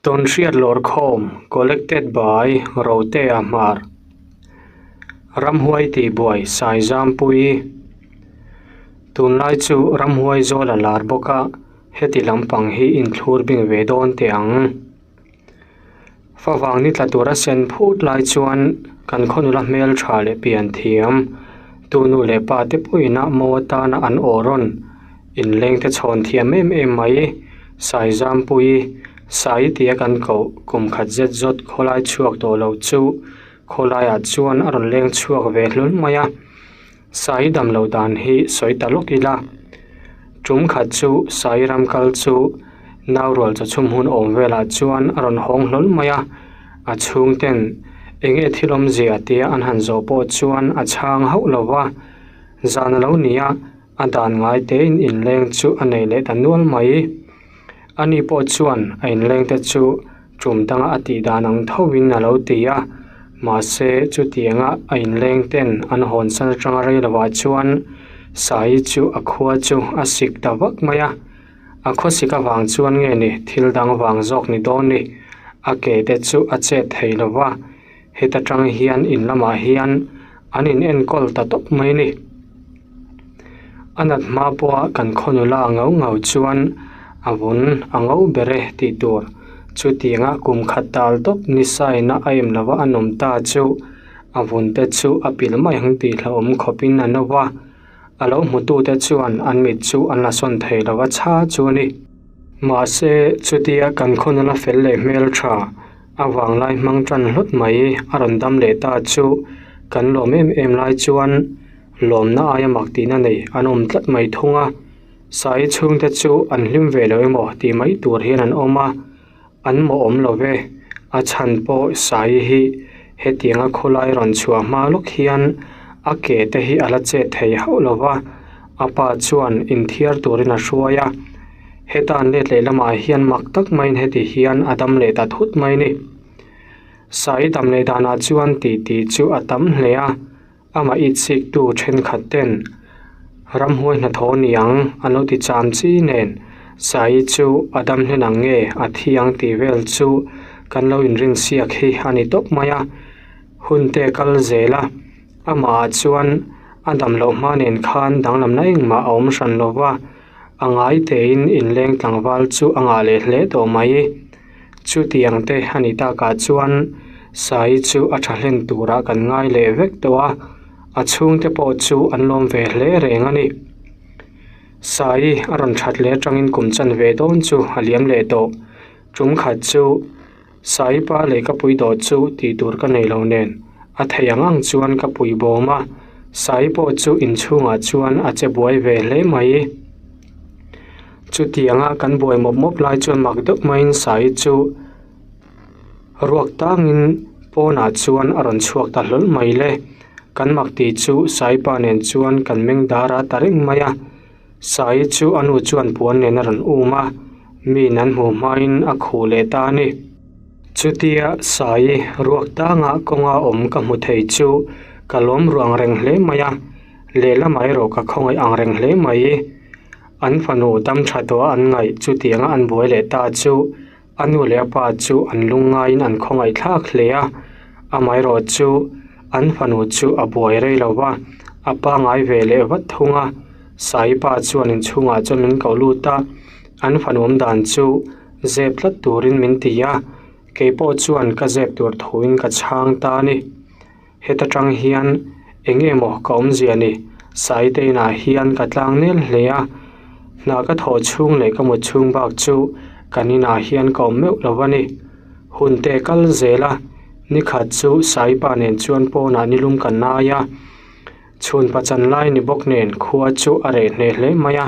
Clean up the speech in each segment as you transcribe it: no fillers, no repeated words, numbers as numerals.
Tawnhriat lawrkhawm Collected by Rotea Hmar Ramhuai tihbuai Saizampui Tunlai chu ramhuai zawl a lar bawk a, heti lampang hi inthlur bing ve dawn teh ang. Favang ni tla tura sen phut lai chuan kan khaw nula hmel tha leh pian thiam tu nu leh pa te pawhin a mo atana an aw rawn Inleng te chhawn thiam em em mai, Saizampuii, Sai tia kan koh kum khat zet zawt khawlai chhuak tawh lo chu khawlaiah chuan a rawn leng chhuak ve hlul mai a. Sai dam loh dan hi sawi ta lawk ila. Tum khat chu Sai ram kal chu naurual chawchhum hun awm velah chuan a rawn hawng hlawl mai a, a chhungten enge thil awmzia tia an han zawh pawh chuan a chhang hauh lo va, zan a lo ni a. A dan ngai tein inleng chu a nei leh ta nual mai. Ani pawh chuan a inleng te chu tum danga a tih dan ang thovin a lo ti a, mahse chutianga a inleng ten an hawnsan atanga rei lovah chuan Sai chu a khua chu a sik ta vak mai a. A khawsik avang chuan nge ni thil dang vang zawk ni dawn ni, a ke te chu a chet thei lova, heta tang hian in lamah hian an in enkawl ta tawp mai ni. A nat hma pawha kan khaw nula ngau ngau chuan a vun a ngo ber e tih tur chutianga kum khat dal tawp ni saina a em lova a nawm ta chu a vun te chu a pil mai ang tih hlauhawm khawpin a no va, a lo hmutute chuan an mit chu an la sawn thei lova chha chu a ni. Mahse chutia kan khaw nula fel leh hmeltha A vanglai hmang tan hlawt mai a rawn dam leh ta chu kan lawm em em lai chuan lawmna aia mak tihna nei an awm tlat mai thung a, Sai chhungte chu an hlim ve lo emaw tih mai tur hian an awm a, an mawh awm lo ve, a chhan pawh Sai hi hetianga khawlai rawn chhuah hma lawk hian a ke te hi a la chet thei hauh lo va, a pa chuan inthiar turin a hruai a. Heta an let leh lamah hian mak tak maiin heti hian a dam leh ta thut mai a ni. Sai dam leh danah chuan tih tih chu a tam hle a, amah itsiktu thenkhat ten ramhuai hnathawh niang an lo ti cham chi nen Sai chu a dam hlen ang nge a thi ang tih vel chu kan lo inrinsiak hi a ni tawp mai a, hun te kal zel a, amah ah chuan a dam loh hma nen khan danglamna engmah a awm hran lo va. A ngai tein inleng tlangval chu a ngah leh hle tawh mai. Chutiang te a ni takah chuan Sai chu a tha hlen turah kan ngai leh vek tawh a, a chhungte pawh chu an lawm ve hle reng a ni. Sai a rawn that leh atangin kum chan ve dawn chu a liam leh tawh. Tum khat chu Sai pa leh ka pui dawt chu tih tur ka nei lo nen, a thei ang ang chuan ka pui bawm a, Sai pawh chu inchhungah chuan a che buai ve hle mai. Chutianga kan buai mawp mawp lai chuan mak deuh maiin Sai chu ruak tangin pawnah chuan a rawn chhuak ta hlawl mai le. Kan mak tih chu Sai pa nen chuan kan meng dar a ta reng mai a. Sai chu a nu chuan puan nen a rawn um a, miin an hmuh hmain a khuh leh ta a ni. Chutia Sai ruak tanga kawnga awm ka hmu thei chu ka lawm ruang reng hle mai a, lehlamah erawh ka khawngaih ang reng hle mai. An fanu dam tha tawh a an ngaih chutianga an buai leh ta chu A nu leh a pa chu an lungngaiin an khawngaih thlak hle a, amaherawh chu an fanu chu a buai rei lo va, a pangai ve leh vat thung a. Sai pa chuan inchhungah chuan min ko lut a, an fanu awm dan chu zep tlat turin min ti a, kei pawh chuan ka zep tur thuin ka chhang ta a ni. Heta tang hian eng nge maw ka awmzia ni? Saite inah hian ka tlang nel hle a, hna ka thawh chhung leh ka mut chhung bak chu kan inah hian ka awm meuh lo a ni. Hun te kal zel a, nikhat chu Saipa nen chuan pawnah nilum kan nai a, chhun pachan lai ni bawk nen khua chu a reh hneh hle mai a.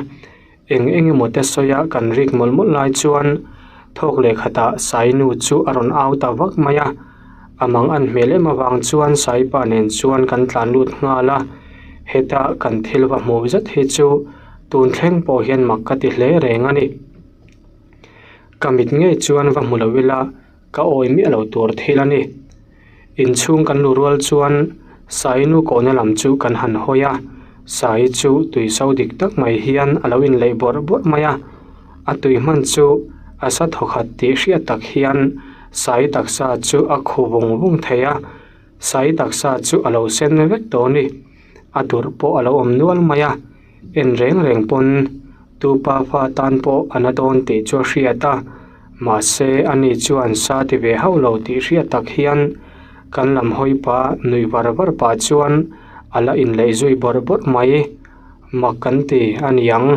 Eng eng emaw te sawia kan rik mawlh mawlh lai chuan thawk leh khatah Sai nu chu a rawn au ta vak mai a, a mang an hmel em avang chuan Sai pa nen chuan kan tlan lut nghal a, heta kan thil va hmuh zet hi chu tun thleng pawh hian mak ka ti hle reng a ni. Ka mit ngei chuan va hmu lo ila ka awi miah lo tur thil a ni. Inchhung kan lu rual chuan Sai nu kawhna lam chu kan han hawi a, Sai chu tui so dik tak mai hian a lo inleih bawrh bawrh mai a, a tui hman chu A sa thawkhat tih hriat tak hian sai taksa chu a khu vung vung thei a, sai taksa chu a lo sen vek tawh a ni. A durh pawh a lo awm nual mai a, en reng reng pawn tupa fa tan pawh a na dawn tih chu a hriat a, mahse ani chuan sa ti ve hauh lo tih hriat tak hian kan lam hawi pah nuih var var pah chuan a la inleih zui bawrh bawrh mai. Mak kan ti a niang.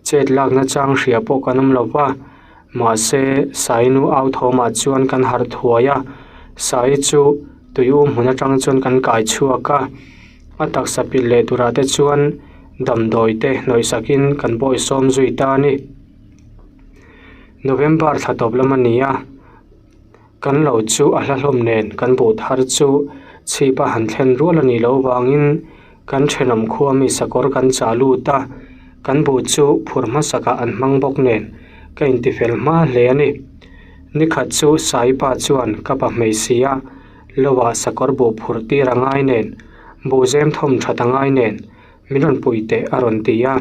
Chet lakna chang hria pawh kan awm lo va, mahse Sainu au thawmah chuan kan harh thuai a, Sai chu tui um hmun atang chuan kan kai chhuak a, a taksa pilh leh turah te chuan damdawi te hnawih sakin kan bawi sawm zui ta a ni. November thla tawp lam a ni a. Kan lo chu a hla hlawm nen kan buh thar chu chhip a han thlen rual a nih loh vangin kan thenawm khua mi sakawr kan chah lut a, kan buh chu phur hmasakah an hmang bawk nen ka intifel hma hle a ni. Nikhat chu Saipa chuan ka pa hmeichhe a loah sakawr buh phur tir a ngai nen, buh zem thawm that a ngai nen min rawn pui teh a rawn ti a,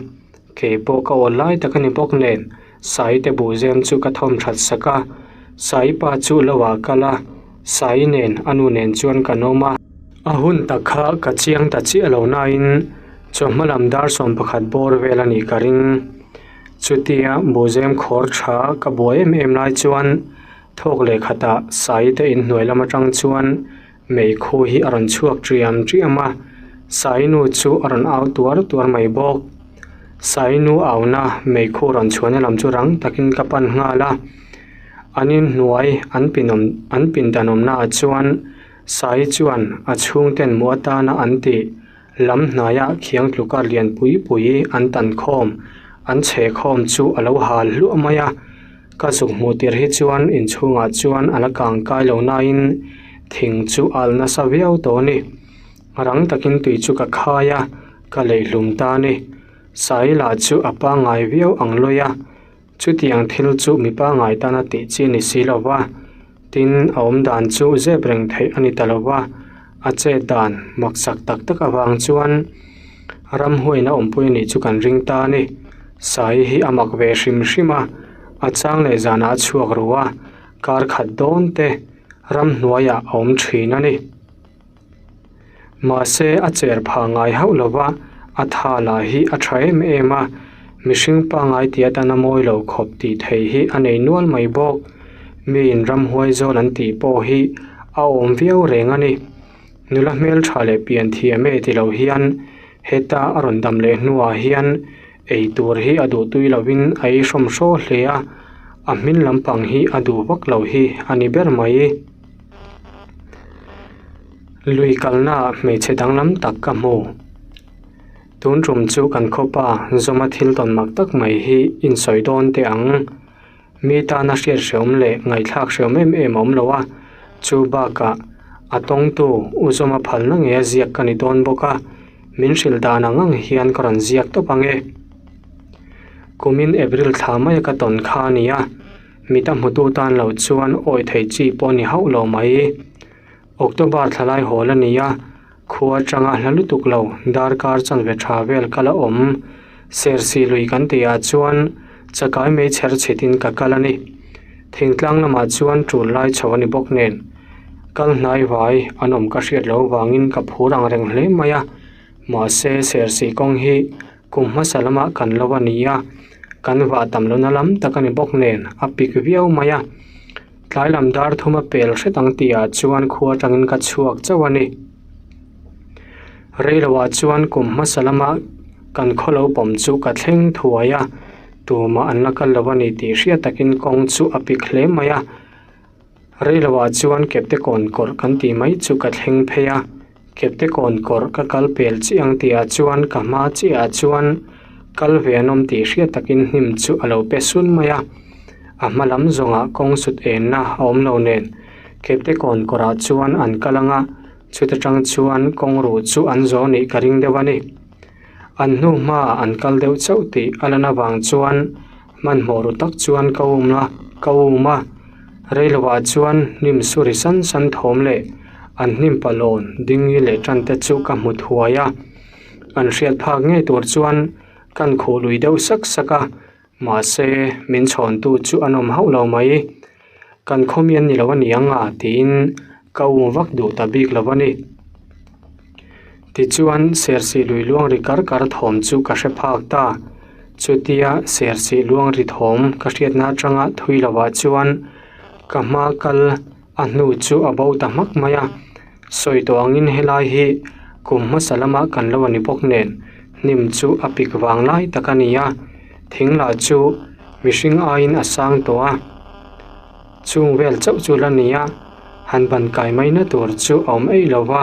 kei pawh ka awl lai tak a ni bawk nen Sai te buhzem chu ka thawm that sak a, Sai pa chu lo ah kal a, Sai nen a nu nen chuan kan awm a. A hun tak kha ka chiang ta chiah lo nain chawhma lam dar 11 bawr vel a nih ka ring. Chutia buhzem khawr tha ka buai em em lai chuan thawk leh khatah Sai te inhnuai lam atang chuan meikhu hi a rawn chhuak ṭiam ṭiam a, Sainu chu a rawn au tuar tuar mai bawk. Sainu auna meikhu rawn chhuahna lam chu rang takin ka pan nghal a, an inhnuai an pinawm an pindan awmnaah chuan Sai chuan a chhungten mu atana an tih lam hnaiah khiang tluka lian pui pui an tan khawm an chhe khawm chu a lo hal hluah mai a. Ka zuk hmuh tir hi chuan inchhungah chuan a la kang kai lo nain thing chu a al nasa viau tawh a ni. Rang takin tui chu ka khai a, ka leihlum ta a ni. Sai lah chu a pangngai viau ang lawi a, chutiang thil chu mi pangngai tana tih chi a ni si lo va, tin a awm dan chu zep reng theih a ni ta lo va, a chet dan maksak tak tak avang chuan ramhuaina awmpui a nih chu kan ring ta a ni. Sai hi a mak ve hrim hrim a, a chang leh zanah a chhuak ru a, kar khat dawn te ramhnuaiah a awm thin a ni. Mahse a cher phah ngai hauh lo va, a tha lah hi a tha em em a, mihring pangngai tih atana mawi lo khawp tih theih hi a nei nual mai bawk. Miin ramhuai zawl an tih pawh hi a awm viau reng a ni. Nula hmeltha leh pian thiam e ti lo hian heta a rawn dam leh hnuah hian ei tur hi a duh tui lovin a ei hrawm hraw hle a, a hmin lampang hi a duh vak lo hi a ni ber mai. Lui kalnaah hmeichhe danglam tak ka hmu. Tun tum chu kan khawpa Zawma thil tawn mak tak mai hi insawi dawn teh ang. Mi tana hriat hreawm leh ngaihthlak hreawm em em a awm lo a, chu bakah a tawngtu U Zawma phalna ngei a ziak ka ni dawn bawk a, min hrilh dan ang ang hian ka rawn ziak tawp ang e. Kumin April thla maia ka tawn kha a ni a. Mit a hmutu tan lo chuan awi thei chi pawh a ni hauh lo mai. October thla lai hawl a ni a, khua atanga hla lutuk lo darkar chanve tha vel kal a awm. Sersi lui kan tihah chuan chakai mei chher chhitin ka kal a ni. Thingtlang lamah chuan tul lai chho a ni bawk nen. Kal hnai vai an awm ka hriat loh vangin ka phur ang reng hle mai a. Mahse Sersi kawng hi Kum hmasa lamah kan lo a ni a, kan vah tam lohna lam tak a ni bawk nen a pik viau mai a. Tlai lam dar thum a pel hret ang tihah chuan khua atangin ka chhuak chauh a ni. Reiloah chuan kum hmasa lama kan khaw lo pawm chu ka thleng thuai a, tumah an la kal lo a ni tih hriat takin kawng chu a pik hle mai a. Reiloah chuan kepte kawn kawrh kan tih mai chu ka thleng phei a, kepte kawn kawrh ka kal pel chiah ang tihah chuan ka hma chiahah chuan kal ve an awm tih hriat takin hnim chu a lo pe sun mai a, a hma lam zawngah kawng sut enna a awm lo nen kepte kawn kawrhah chuan an kal ang a, chuta tang chuan kawng ruh chu an zawh nih ka ring deuh a ni. An hnu hmaah an kal deuh chauh tih a lan avang chuan Hmanhmawh ru tak chuan ka um a, ka um a, reiloah chuan hnim suri san san thawm leh an hnim palawn dingi leh tan te chu ka hmu thuai a. An hriat phak ngei tur chuan kan khuh lui deuh sak sak a, Mahse, min chhawntu chu an awm hauh lo mai. Kan khaw mi an ni lo a ni ang a tiin ka um vak duh ta bik lo a ni. Tichuan, Sersih lui luang ri kar kar thawm chu ka hre phak ta. Chutia Sersih luang ri thawm ka hriatna atanga thui lovah chuan ka hma kal a hnu chu a bo ta hmak mai a. Sawi tawh angin helai hi kum hmasa lama kan lo a ni bawk nen hnim chu a pik vang lai tak a ni a, thing lah chu mihring aiin a sang tawh a, chung vel chauh chu la ni a, han ban kai mai na tur chu a awm eih lo va,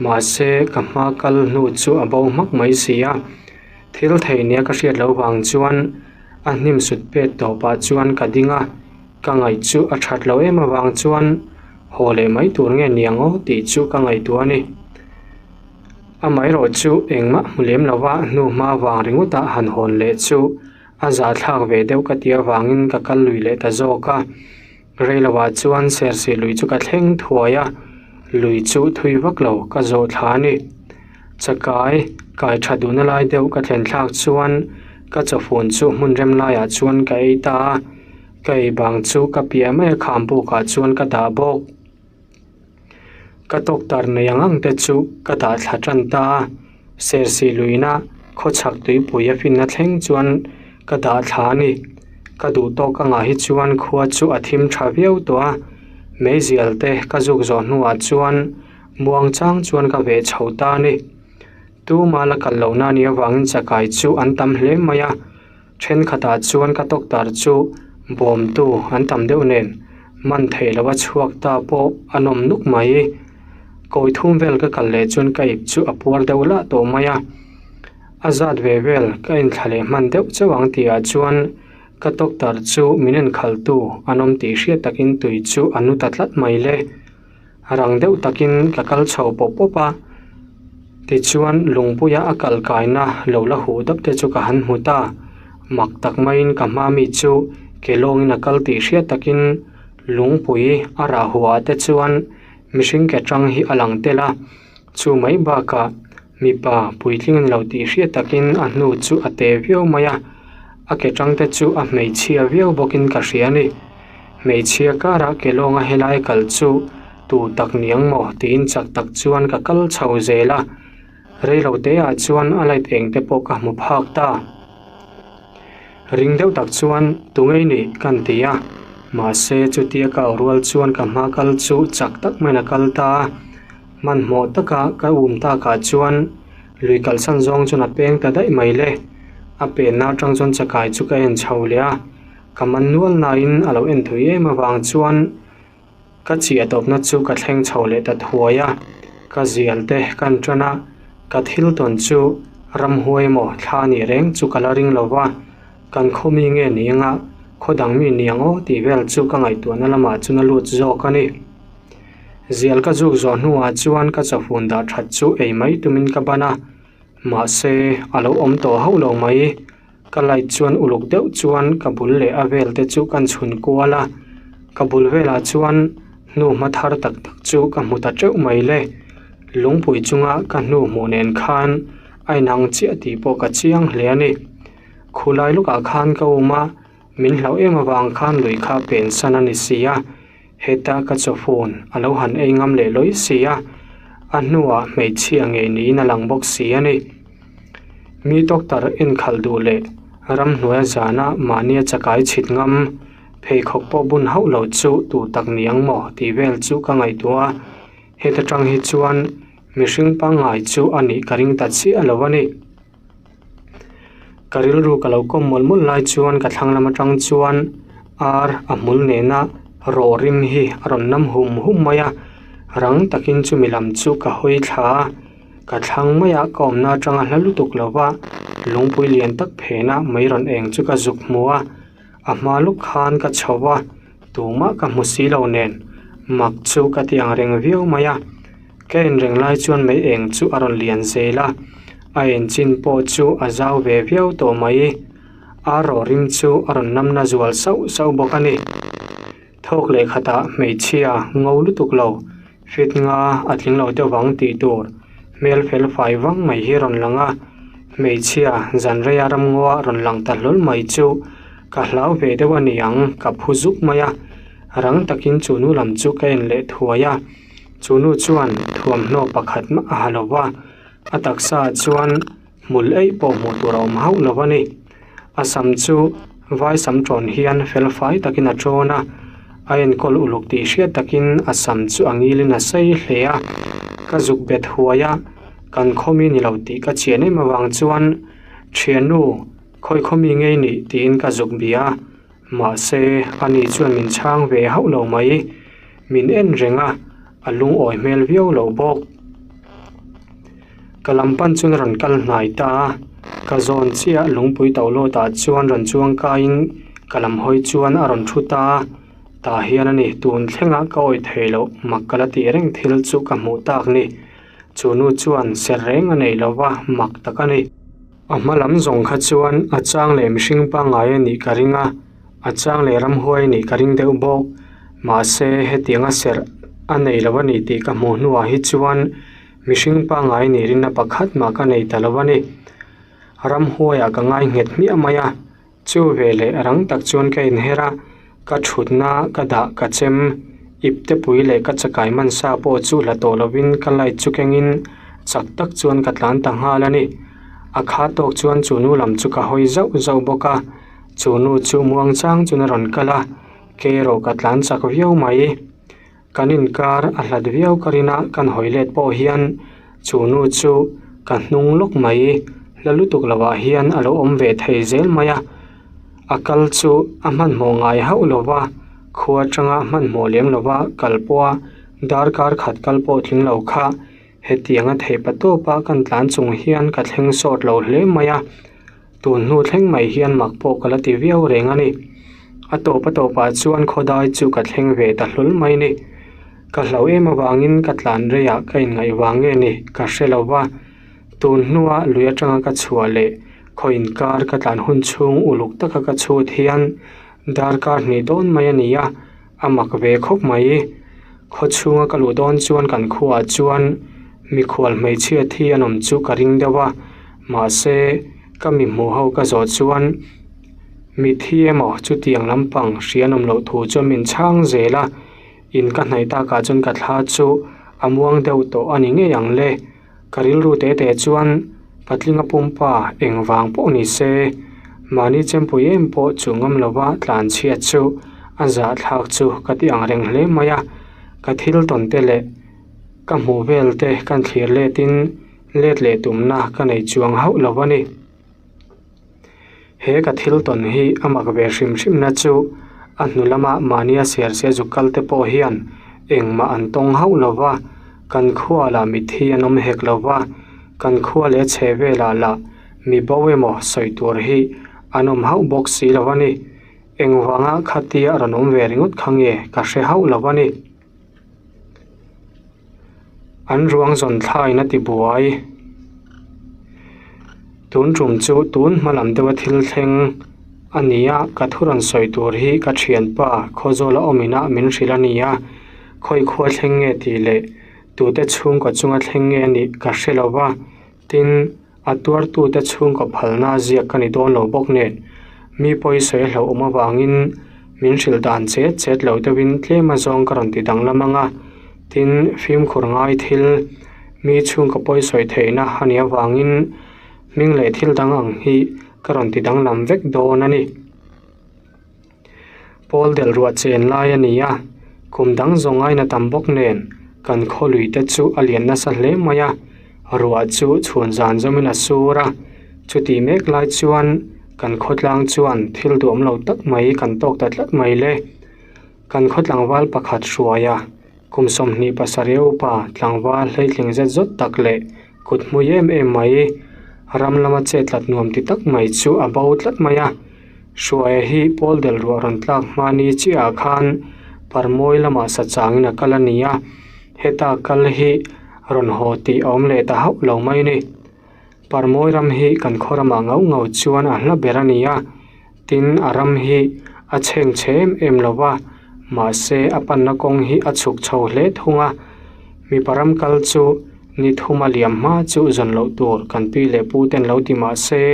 mahse ka hma kal hnu chu a bo hmak mai si a, thil thei nia ka hriat loh vang chuan a hnim sut pet tawpah chuan ka ding a. Ka ngaih chu a that lo em avang chuan haw leh mai tur nge niang aw tih chu ka ngaihtuah a ni. Amaherawh chu engmah hmu lem lova hnu hma vang ringawtah han hawn leh chu a zahthlak ve deuh ka tih avangin ka kal lui leh ta zawk a. Reiloah chuan Sersih lui chu ka thleng thuai a, lui chu thui vak lo ka zawh thla a ni. Chakai kai tha duhna lai deuh ka thlen thlak chuan ka chawfun chu hmun rem laiah chuan ka ei ta a. Ka ei bang chu ka piah mai a kham bukah chuan ka dah bawk. Ka tawktar nei ang ang te chu ka dah thla tan ta a, Sersih luina khawchhak tuipui a finna thleng chuan ka dah thla a ni. Ka duh tawk angah hi chuan khua chu a thim tha viau tawh a, meizial te ka zuk zawh hnuah chuan muang chang chuan ka veh chho ta a ni. Tuma la kal lohna a nih avangin chakai chu an tam hle mai a. Thenkhatah chuan ka tawktar chu bawmtu an tam deuh nen man theih loh a chhuak ta pawh a nawm nuk mai. Kawi thum vel ka kal leh chuan ka ip chu a puar deuh lah tawh mai a, a zat ve vel ka inthla leh hman deuh chauh ang tihah chuan ka tawktar chu min enkhaltu an awm tih hriat takin tui chu a nu ta tlat mai le. Rang deuh takin ka kal chho pawp pawp a, tichuan lungpuia a kal kaina lo la huh dap te chu ka han hmu ta. Mak tak maiin ka hma mi chu ke lawngin a kal tih hriat takin lungpui a rah huah te chuan mihring ke tang hi a lang tel a, chu mai bakah mipa puitling a ni lo tih hriat takin a hnu chu a te viau mai a, a ke tang te chu a hmeichhia viau bawkin ka hria a ni. Hmeichhia karah ke lawnga helai kal chu tu tak niang maw tiin chak tak chuan ka kal chho zel a, reilo te ah chuan a light eng te pawh ka hmu phak ta. Ring deuh tak chuan tu ngei nih kan ti a, mahse chutia ka au rual chuan ka hma kal chu chak tak maiin a kal ta a, hmanhmawh taka ka um takah chuan lui kalsan zawng chuan a peng ta daih mai le, a penna atang chuan chakai chu ka en chho leh a. Ka man nual nain a lo en thui em avang chuan ka chiah tawpna chu ka thleng chho leh ta thuai a, ka zial te kan tan a, ka thil tawn chu ramhuai emaw thla nih reng chu ka la ring lo va, kan khaw mi nge ni anga khaw dang mi ni ang aw tih vel chu ka ngaihtuahna lamah chuan a lut zawk a ni. Zial ka zuk zawh hnuah chuan ka chawfun dah that chu ei mai tumin ka ban a, mahse a lo awm tawh hauh lo mai. Ka light chuan uluk deuh chuan ka bul leh a vel te chu kan chhun kual a, ka bul velah chuan hnu hma thar tak tak chu ka hmu ta teuh mai le. Lungpui chunga ka hnu hmuh nen khan a inang chiah tih pawh ka chiang hle a ni. Khulai lukah khan ka um a, min hlauh em avang khan lui kha pen san a ni si a, heta ka chawfun a lo han ei ngam leh lawi si a, a hnuah hmeichhia ngei niin a lang bawk si a ni. Mi doctor enkhalh duh leh ramhnuaia zana mahnia chakai chhit ngam pheikhawk pawh bun hauh lo chu tur tak ni ang maw tih vel chu ka ngaihtuah a, heta tang hi chuan mihring pangngai chu a nih ka ring ta chiah lo a ni. Ka rilru ka lo kawm mawlh mawlh lai chuan ka thlang lam atang chuan ar a hmul nena rawh rim hi a rawn nam hum hum mai a, rang takin chumi lam chu ka hawi thla a. Ka thlang maia ka awmna atanga hla lutuk lova lungpui lian tak phena mei rawn eng chu ka zuk hmu a, a hma luk khan ka chho va, tumah ka hmu si lo nen mak chu ka ti ang reng viau mai a. Ka en reng lai chuan mei eng chu a rawn lian zel a, a en chin pawh chu a zau ve viau tawh mai. Ar rawh rim chu a rawn namna zual sauh sauh bawk a ni. Thawk leh khatah hmeichhia ngo lutuk lo Fit nga a tling lo deuh vang tih tur hmel fel fai vang mai hi rawn lang a, hmeichhia zan reia ramngaw a rawn lang ta hlawl mai chu. Ka hlau ve deuh a ni ang, ka phu zuk mai a. Rang takin chu nu lam chu ka en leh thuai a. Chu nu chuan thuamhnaw pakhat mah a ha lo va, a taksa ah chuan hmul eih pawh hmuh tur a awm hauh lo a ni. A sam chu vai sam tawn hian fel fai takin a tawn a, a enkawl uluk tih hriat takin a sam chu a ngilin a sei hle a. Ka zuk bet huai a, kan khawmi ni lo tih ka chian em avang chuan thiannu Khawi khawmi ngei nih tiin ka zuk bia a, mahse ani chuan min chhang ve hauh lo mai. Min en reng a, a lungawi hmel viau lo bawk. Ka lam pan chuan a rawn kal hnai ta a, ka zawn chiah lungpui to lawt ah chuan rawn chuang kaiin ka lam hawi chuan a rawn thu ta a, tah hian ani tun thlengah ka awih thei loh mak ka la tih reng thil chu ka hmuh tak ni. Chu nu chuan ser reng a nei lo va, mak tak a ni. A hma lam zawng kha chuan a chang leh mihring pangngai a nih ka ring a, a chang leh ramhuai a nih ka ring deuh bawk. Mahse, hetianga serh a nei lo a ni tih ka hmuh hnuah hi chuan mihring pangngai nih rinna pakhat mah ka nei ta lo a ni. Ramhuaiah ka ngai nghet hmiah mai a, chu veleh rang tak chuan ka inher a, ka thutna ka dah ka chem ip te pui leh ka chakai man sa pawh chu hla tawh lovin ka light chu kengin chak tak chuan ka tlan ta nghal a ni. A kha tawk chuan chu nu lam chu ka hawi zauh zauh bawk a, chu nu chu muang chang chuan a rawn kal a, kei erawh ka tlan chak viau mai. Kan inkar a hlat viau ka rin a, kan hawi let pawh hian chu nu chu ka hnung lawk mai la lutuk lovah hian a lo awm ve thei zel mai a. A kal chu a hmanhmawh ngai hauh lo va, khua atanga hmanhmawh lem lova kal pawha darkar khat kal pawh tling lo kha hetianga theih pa tawpa kan tlan chung hian ka thleng sawt lo hle mai a. Tun hnu thleng mai hian mak pawh ka la ti viau reng a ni. A tawp a tawpah chuan khawdai chu ka thleng ve ta hlawl mai ni. Ka hlau em avangin ka tlan reiah ka inngaih vang nge ni ka hre lo va. Tun hnua lui atanga ka chhuah leh khaw inkar ka tlan hun chhung uluk taka ka chhut hian darkar hnih dawn mai a ni a, a mak ve khawp mai. Khaw chhunga ka luh dawn chuan kan khuaah chuan mikhual hmeichhia thi an awm chu ka ring deuh a, mahse ka mi hmuh ho ka zawh chuan mithi emaw chutiang lampang hria an awm loh thu chuan min chhang zel a, in ka hnaih takah chuan ka thla chu a muang deuh tawh a ni ngei ang le. Ka rilru te te chuan patlinga pumpa engvang pawh ni se, mahni chempui em pawh chu ngam lova tlanchhiat chu a zahthlak chu ka ti ang reng hle mai a. Ka thil tawn te leh ka hmuh vel te kan thlir letin let leh tumna ka nei chuang hauh lo a ni. He ka thil tawn hi a mak ve hrim hrim na chu a hnu lama mahnia ser se zuk kal te pawh hian engmah an tawng hauh lo va, kan khua lah mitthi an awm hek lo va, kan khua leh chhe velah lah mi bo emaw sawi tur hi an awm hauh bawk si lo a ni. Engvanga khatia a rawn awm ve ringawt kha nge ka hre hauh lo a ni. An ruang zawn thlaiin a ti buai. Tun tum chu tun hma lam deuha thil thleng a ni a, ka thu rawn sawi tur hi ka thianpa Khawzawla awm inah min hrilh a ni a, khawi khua thleng nge tih leh tute chhungkaw chunga thleng nge a nih ka hre lo va, tin, A tuartute chhungkaw phalna ziak ka ni dawn lo bawk nen, mi pawi sawi a hlauhawm avangin min hrilh dan chet chet lo deuhin tlem azawng ka rawn ti danglam ang a. Tin, fimkhur ngai thil mi chhungkaw pawi sawi theihna a nih avangin hming leh thil dang ang hi ka rawn ti danglam vek dawn a ni. Pawl delh ruah chen lai a ni a, kum dang zawng aina tam bawk nen kan khawlui te chu a lian nasa hle mai a, ruah chu chhun zan zawmin a sur a, chutih mek lai chuan kan khawtlang chuan thil duhawm lo tak mai kan tawk ta tlat mai le. Kan khaw tlangval pakhat hruai a, kum 27 upa tlangval hleitling zet zawt tak leh kut hmui em em mai, ram lama chet tlat nuam ti tak mai chu a bo tlat mai a. Hruaia hi pawl del ruah rawn tlak hma ni chiahah khan parmawi lamah sa changin a kal a ni a, heta kal hi rawn haw tih a awm leh ta hauh lo mai a ni. Parmawi ram hi kan khaw ramah ngauh ngauh chuan a hla ber a ni a, tin a ram hi a chheng chhe em em lo va, mahse a panna kawng hi a chhuk chho hle thung a, mipa ram kal chu ni thuma liam hma chu zawn loh tur kan pi leh pu ten lo ti mahse,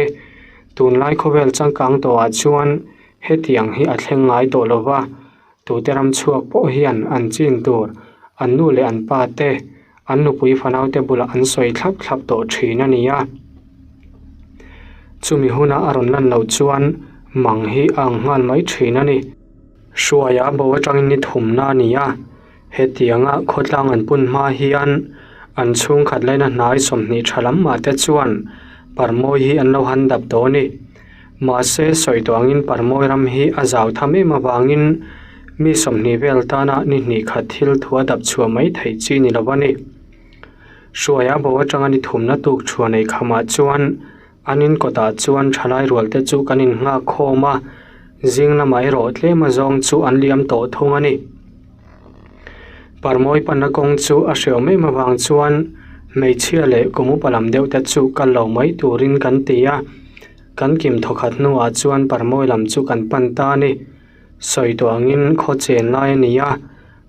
Tunlai khawvel changkang tawhah chuan Hetiang hi a thleng ngai tawh lo va, tute ram chhuak pawh hian an chin tur an nu leh an pa te, an nupui fanaute bulah an sawi thlap thlap tawh thin a ni a. Chumi huna a rawn lan loh chuan mang hi a ang nghal mai thin a ni. Hruaia bo atangin ni thumna a ni a, hetianga khawtlang an pun hma hian an chhungkhat laina hnai 20 tha lam mah te chuan parmawi hi an lo han dap tawh a ni. Mahse, sawi tawh angin parmawi ram hi a zau tham em avangin mi 20 vel tana ni hnih khat thil thu a dap chhuah mai theih chi ni lo a ni. Hruaia bo atanga ni thumna tuk thuan ei khamah chuan An in kawtah chuan thalai rual te chu kan in nghak khawm a, zing lamah erawh tlem azawng chu an liam tawh thung a ni. Parmawi panna kawng chu a hreuh em avang chuan hmeichhia leh kum upa lam deuh te chu kal lo mai turin kan ti a, kan kim thawkhat hnuah chuan parmawi lam chu kan pan ta a ni. Sawi tawh angin khaw chen lai a ni a,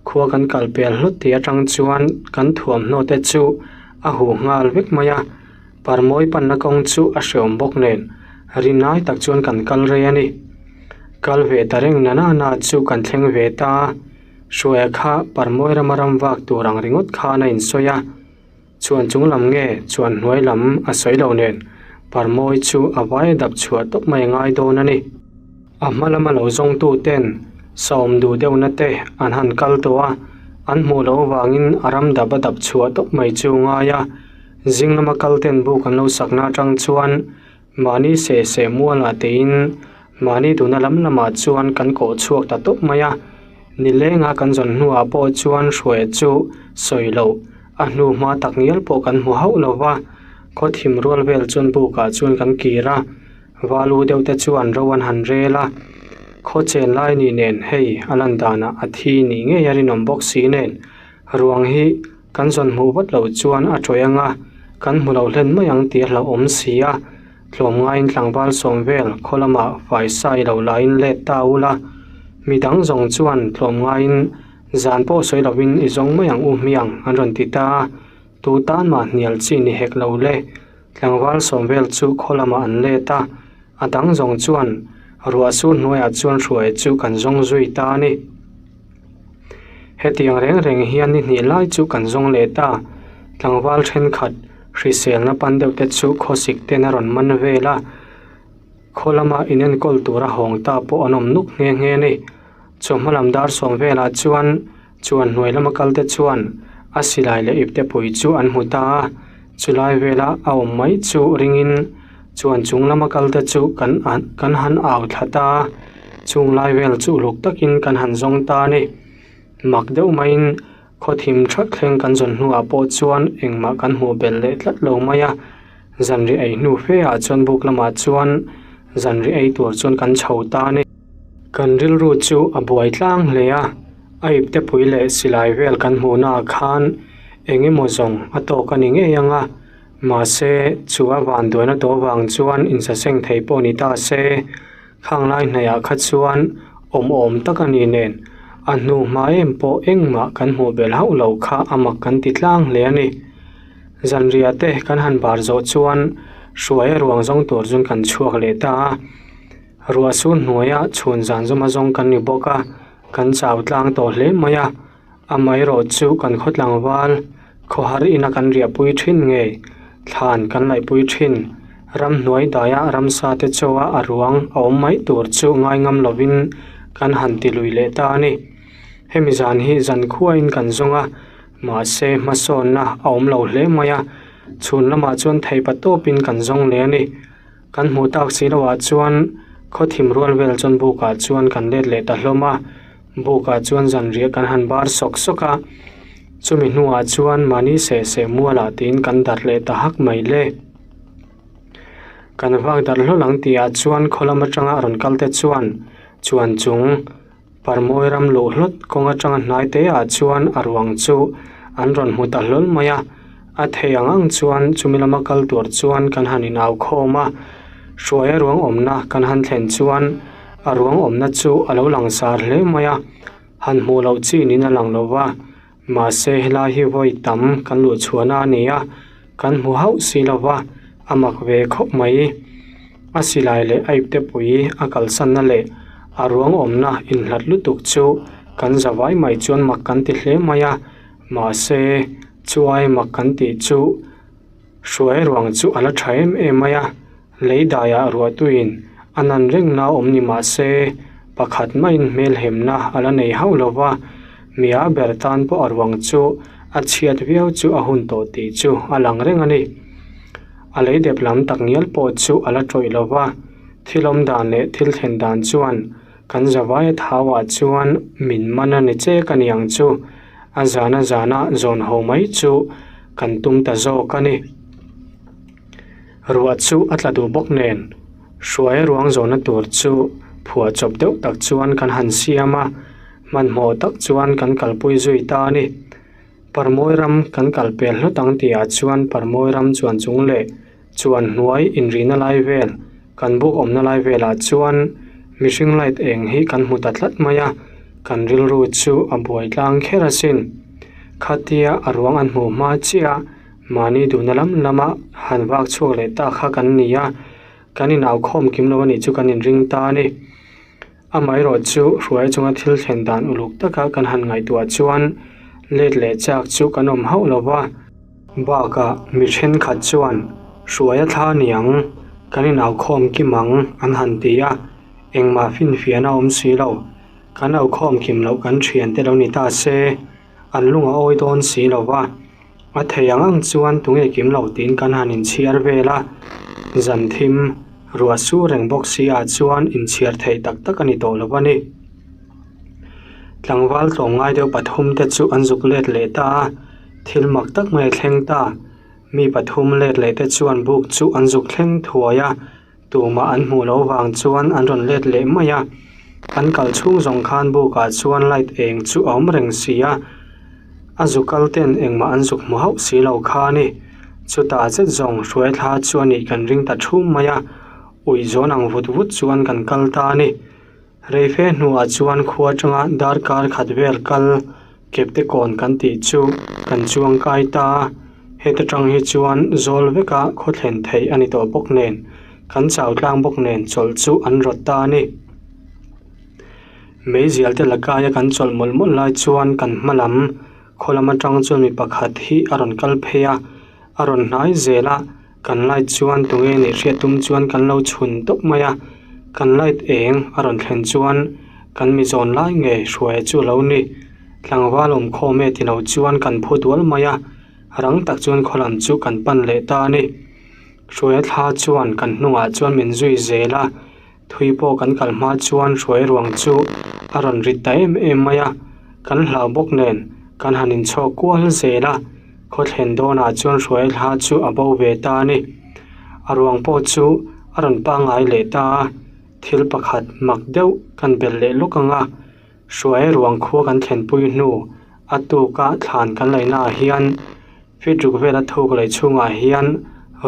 khua kan kal pel hlut tih atang chuan kan thuamhnaw te chu a huh nghal vek mai a. Parmawi panna kawng chu a hreawm bawk nen rinai tak chuan kan kal rei a ni. Kal ve ta reng na na na chu kan thleng ve ta a, Hruaia kha Parmawi rama ram vak tur ang ringawt khan a insawi a, chuan chung lam nge chuan hnuai lam a sawi lo nen Parmawi chu a vai a dap chhuah tawp mai a ngai dawn a ni. A hma lama lo zawngtu ten sawm duh deuhna te an han kal tawh a, an hmuh loh avangin a ram dap a dap chhuah tawp mai chu ngai a. Zing lama kal ten buk an lo sakna atang chuan mahni seh seh mualah tein mahni duhna lam lamah chuan kan kawh chhuak ta tawp mai a. Nilenga kan zawn hnuah pawh chuan hruai chu sawi loh a hnu hma tak ngial pawh kan hmu hauh lo va, khaw thim rual vel chuan bukah chuan kan kir a, valu deuh te chuan ro an han rel a. Khaw chen lai ni nen hei a lan danah a thi nih ngei a rinawm bawk si nen ruang hi Kan zawn hmuh vat loh chuan a tawih anga kan hmu lo hlen mai ang tih a hlauhawm si a, tlawmngaiin tlangval sawm vel khaw lamah faisa i lo laiin let ta ula, mi dang zawng chuan tlawmngaiin zan pawh sawi lovin i zawng mai ang u hmiang an rawn ti ta a, tu tan mah hnial chi ni hek lo le. Tlangval sawm vel chu khaw lamah an let a, a dang zawng chuan ruah sur hnuaiah chuan hruai chu kan zawng zui ta a ni. Hetiang reng reng hian ni hnih lai chu kan zawng leh ta. Tlangval thenkhat hriselna pan deuh te chu khawsik ten a rawn man vel a, khaw lama inenkawl tura hawng ta pawh an awm nuk nghe nghe a ni. Chawhma lam dar sawm velah chuan chuan hnuai lama kal te chuan a silai leh ipte pui chu an hmu ta a, chulai vela a awm mai chu ringin chuan chung lama kal te chu kan kan han au thla ta a. Chung lai vel chu uluk takin kan han zawng ta a ni. Mak deuh maiin khaw thim that thleng kan zawn hnuah pawh chuan engmah kan hmuh belh leh tlat lo mai a. Zanri ei hnu fe ah chuan buk lamah chuan zanri ei tur chuan kan chho ta a ni. Kan rilru chu a buai tlang hle a, a ipte pui leh silai vel kan hmuhna ah khan eng emaw zawng a tawk a ni ngei ang a. Mahse, chu a vanduaina tawh avang chuan insaseng thei pawh ni ta se. Khang lai hnaihah kha chuan awm awm tak a ni nen, a hnu hma em pawh engmah kan hmuh belh hauh lo kha a mak kan ti tlang hle a ni. Zanriah te kan han bar zawh chuan hruai a ruang zawng tur chuan kan chhuak leh ta a, ruah sur hnuaia chhun zan zawm a zawng kan ni bawk a, kan chau tlang tawh hle mai a. Amaherawh chu kan khaw tlangval khawhar ina kan riahpui thin nge thlan kan laihpui thin. Ramhnuai daia ramsa te chawa a ruang a awm mai tur chu ngai ngam lovin kan han ti lui leh ta a ni. Hemi zan hi zan khuain kan zawng a, mahse hmasawnna a awm lo hle mai a, chhun lamah chuan theipa tawpin kan zawng leh a ni. Kan hmuh tak si lohah chuan khaw thim rual vel chuan bukah chuan kan let leh ta hlawm a. Bukah chuan zanriah kan han bar sawk sawk a, chumi hnuah chuan mahni seh seh mualah tiin kan darh leh ta hak mai le. Kan vak darh hlawl ang tihah chuan khaw lam atanga a rawn kal te chuan chuan chung parmawi ram luh hlawt kawng atanga hnai te ah chuan a ruang chu an rawn hmu ta hlawl mai a, a thei ang ang chuan chumi lama kal tur chuan kan han inau khawm a, hruaia ruang awmna kan han thlen chuan A ruang awmna chu a lo lang sar hle mai a, han hmuh loh chin in a lang lo va, mahse helai hi vawi tam kan luh chhuahna a ni a, kan hmu hauh si lo va, a mak ve khawp mai. A silai leh a ipte pui a kalsanna leh A ruang awmna inhlat lutuk chu kan zavai mai chuan mak kan ti hle mai a, mahse chuai mak kan tih chu hruai ruang chu a la tha em em mai a, lei daiah ruahtuiin a nan rengna awm ni mahse pakhat maiin hmelhemna a la nei hauh lo va, mia ber tan pawh a ruang chu a chhiat viau chu a hun tawh tih chu a lang reng a ni. A lei dep lam tak ngial pawh chu a la tawih lo va, thil awm dan leh thil thlen dan chuan kan zavaia thauah chuan min man a ni chek a ni ang chu, a zana zana zawn ho mai chu kan tum ta zawk a ni. Ruah chu a tla duh bawk nen, hruai ruang zawhna tur chu phuah chawp deuh tak chuan kan han siam a, hmanhmawh tak chuan kan kalpui zui ta a ni. Parmawi ram kan kal pel hlawt ang tih ah chuan Parmawi ram chuan chung leh chuan hnuai inrihna lai vel kan buk awmna lai velah chuan mihring light eng hi kan hmu ta tlat mai a, kan rilru chu a buai tlang kher asin. Khatia a ruang an hmuh hma chiah a mahni duhna lam lama han vak chhuak leh ta kha kan ni a, kan inaukhawm kim lo anih chu kan inring ta a ni. Amaherawh chu hruai chunga thil thlen dan uluk taka kan han ngaihtuah chuan let leh chak chu kan awm hauh lo va. Bakah mi thenkhat chuan hruaia thla niang kan inaukhawm kim ang an han ti a, engmah finfiahna a awm si lo. Kan aukhawm kim loh kan thiante lo ni ta se, an lung a awi dawn si lo va. A thei ang ang chuan tunge kim lo tiin kan han inchhiar vel a, zan thim ruah sur reng bawk si ah chuan inchhiar theih tak tak a ni tawh lo a ni. Tlangval tlawmngai deuh pathum te chu an zuk let leh ta a, thil mak tak mai a thleng ta. Mi pathum let leh te chuan buk chu an zuk thleng thuai a, tumah an hmuh loh vang chuan an rawn let leh mai a, an kal chhung zawng khan buk ah chuan light eng chu a awm reng si a, a zu kal ten engmah an zuk hmu hauh si lo kha a ni. Chutah zet zawng hruai thla chu a nih kan ring ta thum mai a, ui zawn ang vut vut chuan kan kal ta a ni. Rei fe hnuah chuan khua atanga darkar khat vel kal kepte kawn kan tih chu kan chuang kai ta a, heta tang hi chuan zawl veka khaw thlen theih a ni tawh bawk nen kan chau tlang bawk nen chawlh chu an rawt ta a ni. Meizial te la kaia kan chawlh mawlh mawlh lai chuan kan hma lam khaw lam atang chuan mi pakhat hi a rawn kal phei a, a rawn hnai zel a. Kan light chuan tunge nih hriat tum chuan kan lo chhun tawp mai a, kan light eng a rawn thlen chuan kan mi zawn lai ngei hruai chu a lo ni. Tlangval awm khawm e ti lo chuan kan phu dual mai a, rang tak chuan khaw lam chu kan pan leh ta a ni. Hruaia thla chuan kan hnungah chuan min zui zel a, thui pawh kan kal hma chuan hruai ruang chu a rawn rit ta em em mai a, kan hlau bawk nen kan han inchhawk kual zel a. Khawthlen dawnah chuan hruai thla chu a bo ve ta a ni. A ruang pawh chu a rawn pangngai leh ta a, thil pakhat mak deuh kan belh leh lawk ang a, hruai ruang khua kan thlenpui hnu a tuka thlan kan laihnaah hian feet ruk vela thuk leh chhungah hian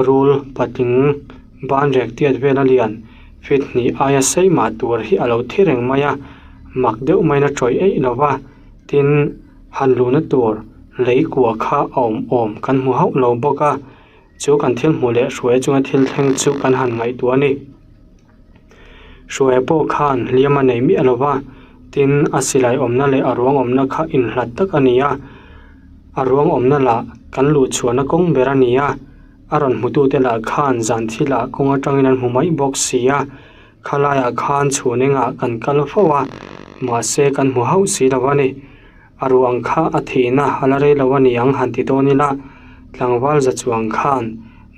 rul patling ban rek tiat vela lian feet hnih aia sei mah tur hi a lo thi reng mai a, mak deuh maiin a tawih eih lo va, tin han luhna tur lei kua kha a awm awm kan hmu hauh lo bawk a, chu kan thil hmuh leh hruai chunga thil thleng chu kan han ngaihtuah a ni. Hruaia pawh khan hliam a nei miah lo va, tin a silai awmna leh a ruang awmna kha inhlat tak a ni a, a ruang awmna lah kan luh chhuahna kawng ber a ni a, a rawn hmutute lah khan zan thilah kawng atangin an hmu mai bawk si a, khalaiah khan chhun engah kan kal fo a, mahse kan hmu hauh si lo a ni. A ruang kha a thihna a la rei lo a ni ang han ti dawn ila, tlangval za chuang khan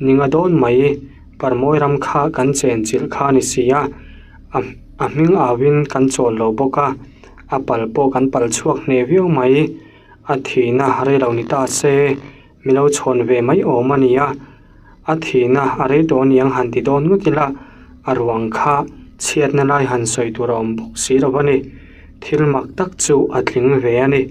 ninga dawn mai Parmawi ram kha kan chen chilh kha a ni si a, a a hming auin kan chawl lo bawk a, a pal pawh kan pal chhuak hneh viau mai, a thihna a rei lo ni ta se mi lo chhawn ve mai awm a ni a, a thihna a rei tawh a ni ang han ti dawn ngawt ila, a ruang kha chhiatna lai han sawi tur a awm bawk si lo a ni. Thil mak tak chu a tling ve a ni.